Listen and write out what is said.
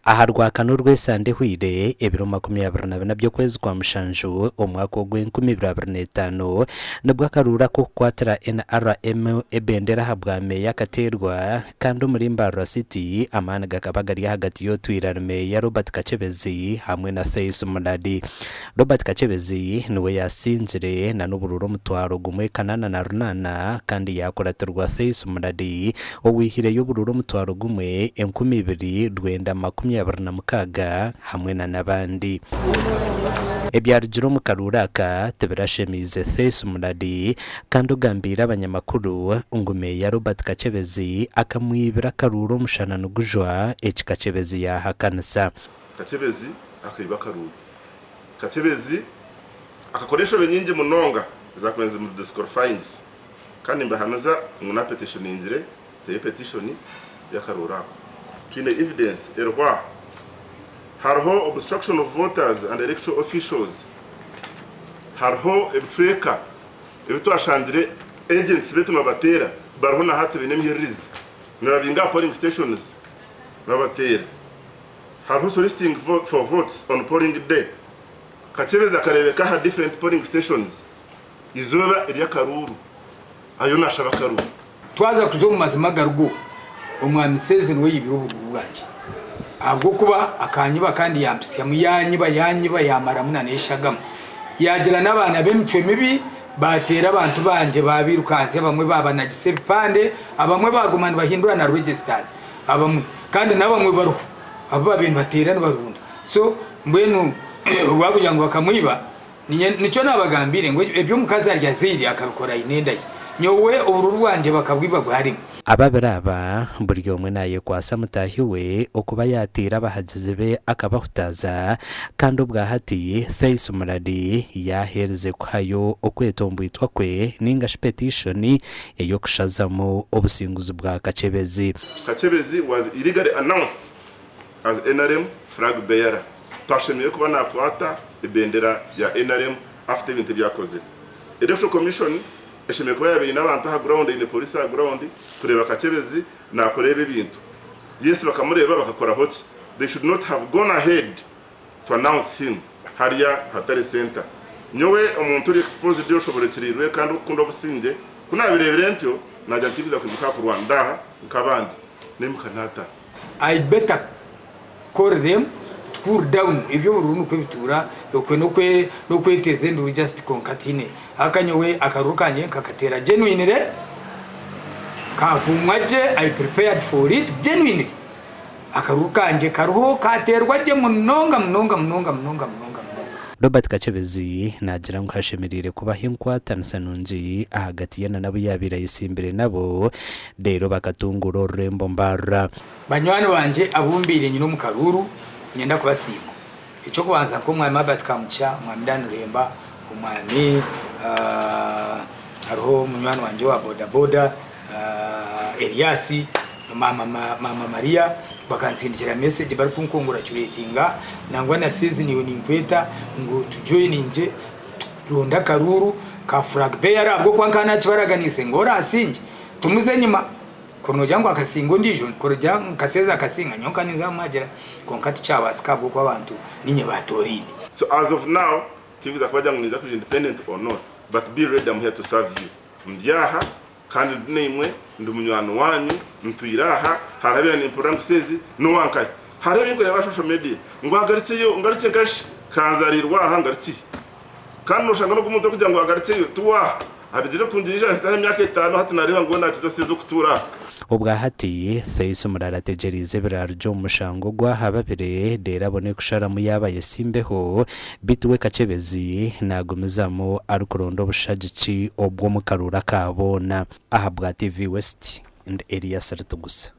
Aha Rwakana orw'esande ehweire, ebiro 24 by'okwezi kwa mushanju omwaka ogw'enkumi ibiri abiri n'etaano, nibwo akaruuru ak'okukwatira NRM ebendera aha bwa meeya kateerwa kandi omuri Mbarara City amaani gakaba gari ahagati y'otwire ari meeya Robert Kakyebezi hamwe na Theis Muladi. Robert Kakyebezi niwe yaasingire na n'oburuuru omutwaro gumwe kanaana na runaana kandi yaakuratirwa Theis Muladi owaihireyo oburuuru omutwaro gumwe 2926 hamwe na n'abandi. Ebyarugire omu karuuru aka tibirashemeize Theis Muladi kandi ogambiire abanyamakuru ngu Meeya Robert Kakyebezi akamwibira akaruuru omushana nigujwa eki Kakyebezi yaahakanisa. Kakyebezi akaiba akaruuru. Kakyebezi akakora enshobe nyingi munonga ezakubaire nizimudisqualifyingisa kandi nimbahamiza ngu napetishoningyire nteire petishoni y'akaruuru ako. Twine evidence eriho aha. Hariho obstruction of voters and electoral officials, hariho ebicweka ebi twashangire agents baitu nibabateera bariho na hati baine emihiririzi nibabinga aha polling stations babateera. Hariho soliciting for votes on polling day. Kakyebezi akareebeka aha different polling stations eizooba ery'akaruuru ariyo naashaba akaruuru. Twaza kuza omu mazima agarigo, Omwami Sezi niwe yaibire oburuuru bwangye ahabw'okuba akanyiba kandi yampitsyamu yanyiba yanyiba yamaramu na n'eshagama. Yaagira n'abaana b'emicwe mibi baateera abantu bangye baabirukansya abamwe baabanagisa ebipande abamwe baaguma nibahindura na registers abamwe kandi n'abamwe bariho abu baabaire nibateera nibarunda so mbwenu obwakugira ngu bakamwiba Nikyo naabagambiire ngu ebi omukazi arya azaire akabikora aine enda ye. Nyowe obururu bwangye bakabwiba bwarimu. Ababiri aba buri omwe naayekwatsa mutaahi we okuba yaateire abahagizi be akabahutaaza kandi obwahati Theis Muradi yaaheerize kuhayo okwetomboitwa kwe nainga shi petishoni ey'okushazamu obusinguzi bwa Kakyebezi. Kakyebezi was illegally announced as nrm flag bearer. Twashemereire kuba nakwata ebendera ya nrm after ebintu ebi akozire. Electoral Commission eshemereire kuba yabaire eine abantu aha ground, eine police aha ground kureeba Kakyebezi nakora ebi ebintu. Yes bakamureeba bakakoraho ki? They should not have gone ahead to announce him hariya hatare center. Nyowe omuntu ori exposed oshoborekireirwe kandi orikukunda obusingye kunabireebire ntyo nagira nti tinkuza kwimuka aha kurwana ndaha nkabandi naimuka nataaha. I better call them to cool down eby'obururu nikwo bituura okwe n'okweteeza enduuru just kwonka tihaine aka nyowe akaruru kangye nkakateera genuinely kakuumwa gye I prepared for it genuinely akaruru kangye kariho kateerwa gye munonga munonga munonga munonga munonga munonga. Robert Kakyebezi naagira ngu hashemereire kubaho enkwatanisa nungi ahagati ye na n'abu yaabaire ayetsimbire nabo reero bakatunguura orurembo Mbarara. Banywani bangye abu mbaire nyine omu karuuru niinyenda kubasiima. Eky'okubanza nk'Omwami Albert Kamugisha, Omwami Dan Ruhemba, Omwami hariho munywani wangye owa bodaboda Elias, Maama Maria bakansindikira mesegi barikunkongurachuretinga nangwa na Sezi naiwe ninkweta ngu tujoyiningye turonde akaruuru ka flag bearer ahabw'okuba nkaba nakibaraganiise ngu orasingye tumuze enyima. Kuri noogira ngu akasinga ondiijo, kuri ogira ngu Kaseeza akasinga, nyowe nka ninza kumuhagira, kwonka tikyabaasika ahabw'okuba abantu niinye baatooraine. So as of now tinkuza kubagira ngu ninza kwija independent or not but be ready am here to serve you. Ndi aha kandi ndi naimwe, ndi munywani wanyu, ntwire aha, hariho abaire nimpurira ngu Seezi n'owankahi. Hariho ebi nkureeba aha social media ngu agarukyeyo, ngarukye nkashi? Kanzarirwe aha ngarukye hi? Kandi noshanga n'ogu omuntu orikugira ngu agarukyeyo tiwaaha. Arugire kungira ija ahitsyaho emyaka etaano hati nareeba ngu we nakiza seeza okutuura aha. Obwahati, Theis Murara ategyereize ebirarugye omu mushango ogw'aha babire reero abone kusharamu yaaba ayesimbeho beitu we Kakyebezi nagumizamu arikuronda obushagiki obw'omu karuuru aka boona. Ahabwa TV West, ndi Elias Ritugusa.